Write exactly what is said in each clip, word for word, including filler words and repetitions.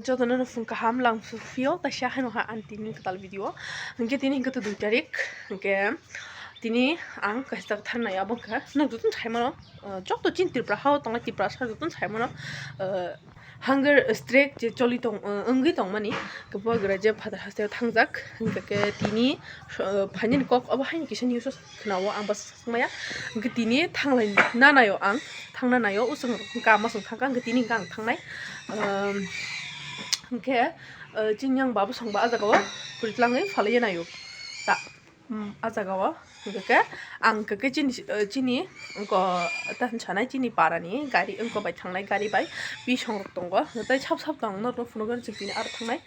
Jotono no phung kaham lang phio, ta sia haino ha ang tini kwtal video. Hwnkhe tini hwnkhe to dui tarik, hwnkhe tini ang kaisa jaga thangnai abo wngkha. Nwng jotono sai mano, ah, joto chini Tripura hao tongnai Tiprasa jotono sai mano, ah, hunger strike je choli tong, ah, wngwi tongmani. Bubagra je phatar hasteo thangjak, hwnkhe tini, ah, phainani kok abo haino kisa news o khwnao ang bas maya. Hwnkhe tini thanglai nanaio ang, thangna naio, usung hwnkha masung thangkha, hwnkhe tini hwnkha ang thangnai. Ehm, hwnkhe, eh, chini yang babu songba ah jagao puri tlangwi phalaiya naio. Ta, mm, ah jagao. Hwnkhe ang hwnkhe chini, eh, chini wngko ta hinsanai chini parani gari wngko bai thangnai gari bai bisong rok tongo. Tei sap sap tong norok phunukgo chwng tini aro thangnai.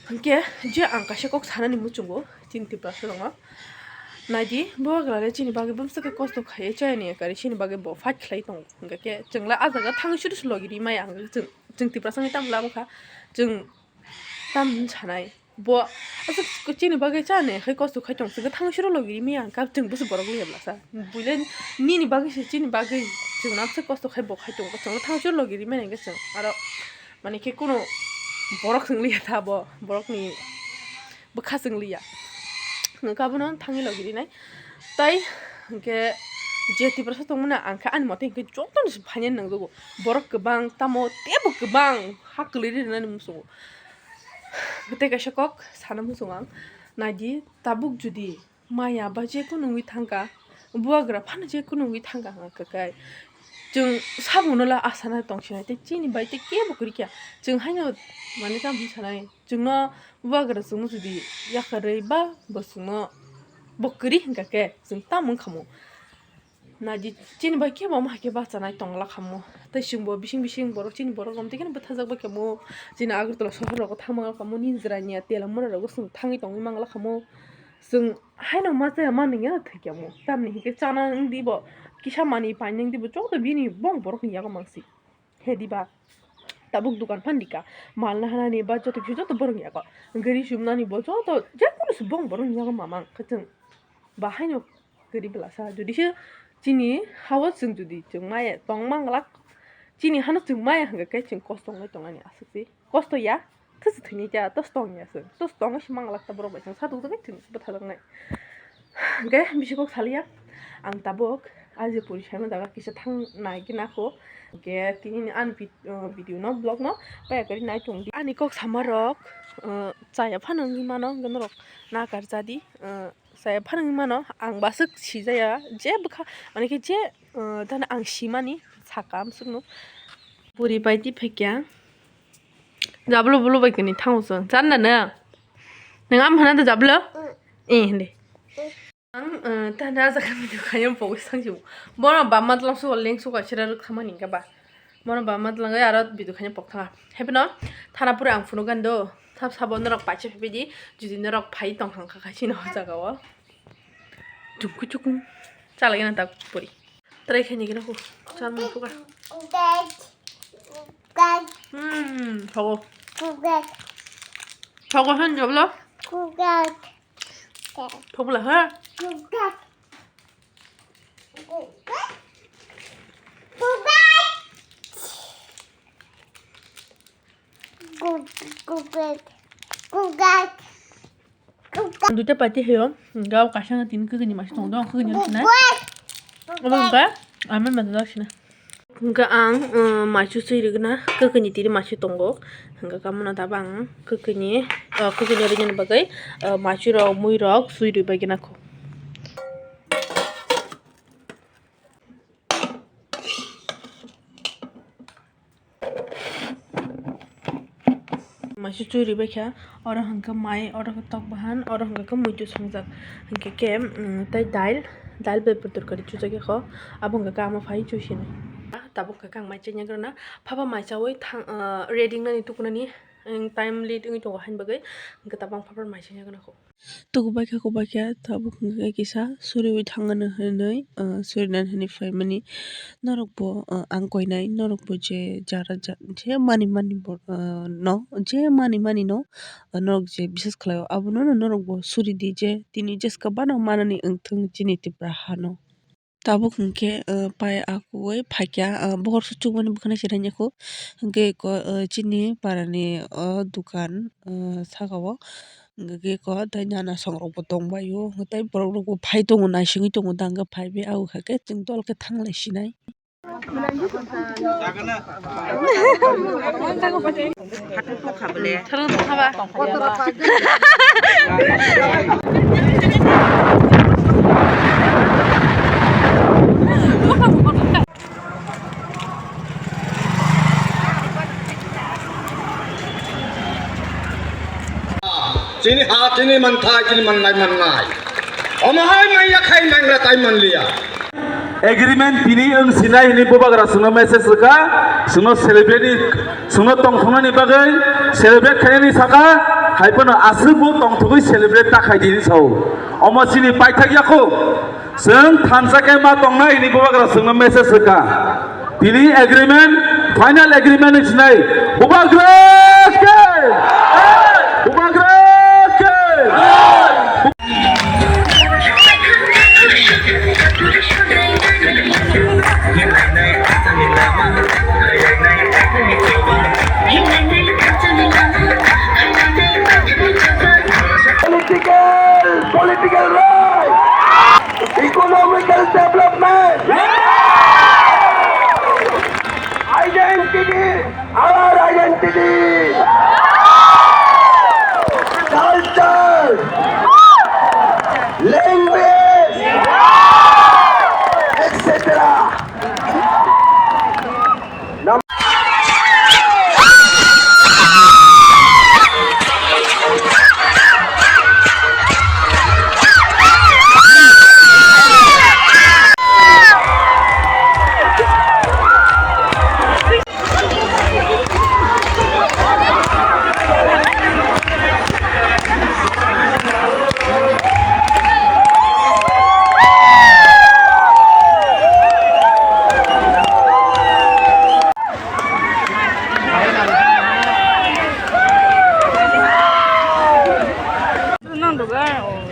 Hwnkhe je ang kaisa kok sanani muchungo chini Tiprasa rokno. Naidi, bubagra le chini bagwi bumswk khe kosto khaiwi chayani ekari chini bagwi bo fight khlai tongo. Hwnkhe khe chwng le ah jaga thangwi suru suru logi rimaya hwnkhe chwng, chwng Tiprasa wngwi tamo labokha. Chwng tam hwn sanai. Bo aswk chini bagwi chayani khai kosto khai tong, chwng khe thangwi suru logi rimaya hwnkhe chwng bwswk borok liya blasa. Buile nini bagwi se chini bagwi chwng namswk kosto khai bo khai tongo. Chwng le thangwi suru logi rimaya hwnkhe chwng aro mani khe kunu borok chwng liya ta bo, borokni bwkha chwng liya. Hwnkhe abono thangwi logi rinai. Tai hwnkhe je Tiprasa tongmani ang khe ani mote hwnkhe jotoni se phainani nangjago. Borok kwbang tamo teibo kwbang ha kwlwi rinani muchungo. Tei kaisa kok sana muchungo ang. Naidi tabuk jodi maya ba je kunu wngwi thangkha, bubagra phano je kunu wngwi thangkha hwnkha khe chwng sabuno la asana tongsinai tei chini bai tei kebo kwrwi kha. Chwng haino mani tamo hwn sanai. Chwngno bubagra chwngno jodi yakarwi ba bo chwngno bo kwrwi hwnkha khe chwng tamo wngkha mo? Naidi chini bai kebo omo hai khe bachanai tongla kha mo. Tei chwngbo bising bising borok chini borok romtwi kheno bwthajak bai kha mo. Chini Agartala sohor rogo thang mangla kha mo, nini jwra niya Telamura rogo chwng thangwi tongwi mangla kha mo. Chwng haino ma chaya ma nungya thwi kha mo. Tamni hinkhe chana wngdi bo, kisa manwi painani wngdi bo, joto bini bong borokni yago mangsi. He diba? Tabuk dukan phan dika. Mal naharani ba joto kisa joto borok yago. Gari sumnani bo joto, jekunu se bong borok yago mamang. Khe chwng ba haino gari bwlasa. Jodi se chini hao chwng jodi chwng maya tong manglak, chini hano chwng maya hwnkha khe chwng kosto wngwi tongmani aswk se. Kosto ya, tei se thwini cha, tos tong ya se. Tos tong se manglak ta borok bai chwng sa tong tong thwini bwthajaknai. Hwnkhe bisi kok saliya, ang tabuk aje puri saima jaga kisa thang nai gina kho. Hwnkhe tini ani vid-, uh, video no, vlog no paya kari nai tong di. Ani kok sama rok, uh, chaya phano wngwi mano, hwnkhe norok nakar jadi, uh, chaya phano wngwi mano, ang baswk sijaya, je bwkha, mane khe je, uh, dana ang simani saka amsukno. Puri pai ti phaikya. Jablo bolo bai kani thango chwng. Chan na na? Nang am hana da jablo? Eh, hindi. Ang, eh, ta na jaga video khayo pogwi sang jibo. Bono bamma tlang sugo leng sugo chira ruk thama ni ba. Bono bamma tlang aro video khayo pok thanga. Happy no? Thana pura ang phunu gan do. Thap sabo norok paisa phaidi. Judi norok phai tong hang kha khachi no jaga o. Chukku chukku. Chala gana tak puri. Try khaini gana ko. Char mo ko. Hmm, thogo. Thogo han jablo. Thogla ha. Duita pati hayo, gao kasanga tini kagini masi tongo, dong kagini masi na. Obo hwnkha, ama masa dok sina. Hwnkha ang, um, maichu sui rigna, kagini tiri masi tongo. Hwnkha kamono tabang kagini, uh, kagini rinani bagwi, uh, maichu rok, mui rok sui rwi bagwi nakho. Maichu chui ribai kha, oro hwnkhe mai, oro hwnkhe tok bahan, oro hwnkhe muitu songjak. Hwnkhe khe, mm, tei dail, dail bai bo torkari chujak yakho, abo hwnkhe khe ama phai chui sinai. Tabuk hwnkhe khe ang mai chanya grana, phaba mai chaui thang, ah, ready wngnani tukunani, mm, time late wngwi tongo haini bagwi, hwnkhe tabuk ang phaba mai chanya grana kho. Tukubaikha, kubaikha, tabuk hwnkhe kisa suriwi thangmani hwnwi, ah, surinani hwnwi phaimani. Norokbo, ah, ang koinai, norokbo je jara ja-, je mani mani bo, ah, no, je mani mani no, ah, norok je bisas khlaio, abono no norokbo suridi je tini jeska bano manani wngthung chini Tipra hano. Tabuk hinkhe, ah, pai akuwi phaikha, ah, bohor se chukmani bwkhwnai se rainyaku. Hinkhe eko, ah, chini parani o dukan, ah, saka o. Hinkhe eko tei nana songrokbo tongbaio. Tei borok rokbo phai tongo, naisingwi tongo, tangkhe phaiwi. Abo kha khe chwng dol khe thanglai sinai. Chini ha, chini manthai, chini mannai, mannai. Omo hai manya khai mangra tai manliya. Agreement tini wng sinai hwnwi bubagra chwngno message rwkha, chwngno celebrate, chwngno tongthoknani bagwi celebrate khainani saka, hai phano aswk bo tongthogwi celebrate ta khai di hwnwi sao. Omo chini paithak yakho. Chwng thansa khe ma tongnai hwnwi bubagra chwngno message rwkha. Tini agreement, final agreement wng sinai. Bubagra khe! Bubagra khe! Political, political right. Economical development. Identity, our identity. Culture, language, et cetera.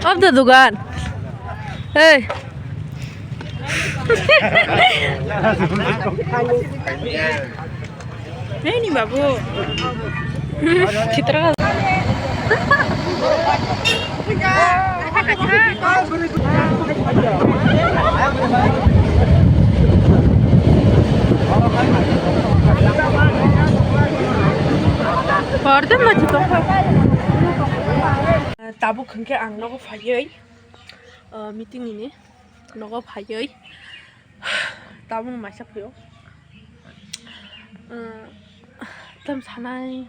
Of the dugan. Hey. Hey ni babu. Chitra. Tabuk hwnkhe ang nogo phaiwi, ah, meeting ni nogo phaiwi tabuk maisa phaio. Ah, tam sanai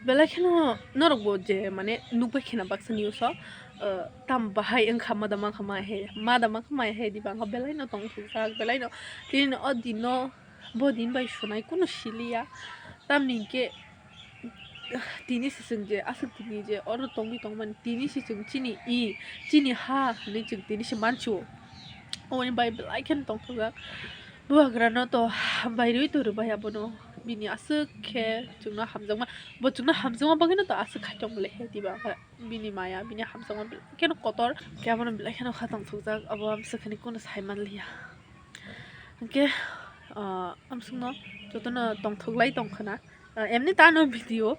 belai kheno norokbo je mane nukbai kheno baksa news o, ah, tam bahai wngkha, mada mankha mai hai, mada mankha mai hai diba, wngkha belai no tongthokjak, belai no tini o din no bo din bai sunai kunu siliya, tamni hinkhe tini se chwng je aswk tini je oro tongwi tongmani, tini se chwng chini i, chini ha hinwi chwng tini se manchio. Oboni bai belai kheno tongthokjak. Bubagrano to hambai rwi to rwbai abono. Bini aswk khe chwngno hamjakma, bo chwngno hamjakma bagwino to aswk khai tongmole he diba, bini maya, bini hamjakma belai kheno kotor. Khe abono belai kheno kha tongthokjak, abo amswk hinwi kunu sai manliya. Hinkhe, ah, amswkno jotono tongthoklai tongkhwna. Ah, emni ta ano video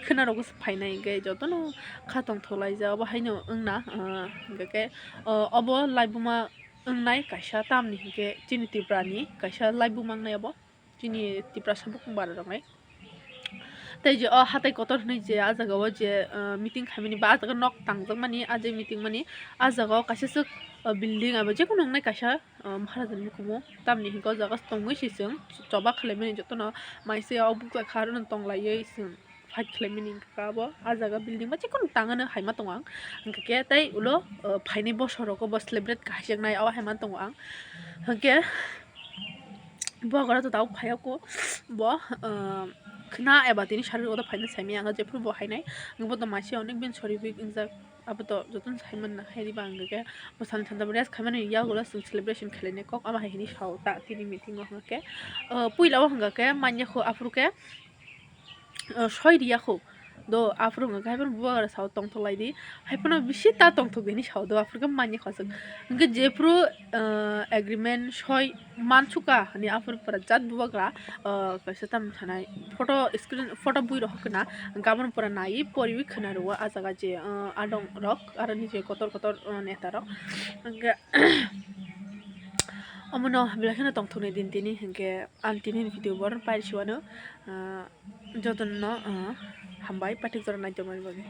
khwna rokbo se phainai, hinkhe jotono kha tongthoklaijak, obo haino wngna, ah, hinkhe, ah, obo laibuma wngnai kaisa tamni hinkhe chini Tripura ni kaisa laibuma wngnai obo, chini Tiprasa bukung bara rokni. Tei je o hatai kotor hinwi je ah jaga o je, ah, meeting khaimani ba ah jaga nok tangjakmani, ah je meeting mani, ah jaga o kaisa swk, ah, building abo jekono wngnai kaisa, ah, Maharaja ni hukumu. Tamni hinkhe o jaga tongwi se chwng choba khwlaimani, jotono maisa o bukla kha aro no tonglaiwi chwng fight khwlaimani hinkhe abo ah jaga building ba jekono tangano haima tongo ang. Hinkhe khe tei ulo, ah, phainai bosor rogo bo celebrate kaijaknai o haima tongo ang. Hinkhe Bo agora to tabuk phaiya ko, bo, ah, khna eba tini sari rogo phaina saimaya ang, jephuru bo hainai, ang bo to maisi onek din sorry week wngjak, abo to jotono saimanna hai riba ang khe, bo sani santa rest khaimani yagulo chwng celebration khlainai kok, abo hai hini sao ta tini meeting o hwnkhe, ah, puila o hwnkhe manya kho aphuru khe, ah, soi riya kho, Do aphuru wngkha, haiphano bubagra sao tongthok lai di, haiphano bisi ta tongthok di hinwi sao do, aphuru khe manya khosok. Hwnkhe jephuru, ah, agreement soi mansuka hinwi aphuru pura jat bubagra, ah, kaisa tam sanai photo screen, photo bui rok khna, hwnkhe abono pura naiwi poriwi khna rwo ah jaga je, ah, adong rok aro nije kotor kotor, ah, neta rok. Hwnkhe omono belai kheno tongthokni din tini, hwnkhe ang tini video borok pairisi wano, ah, jotono, ah, hambai paithak jora naitongmani bagwi.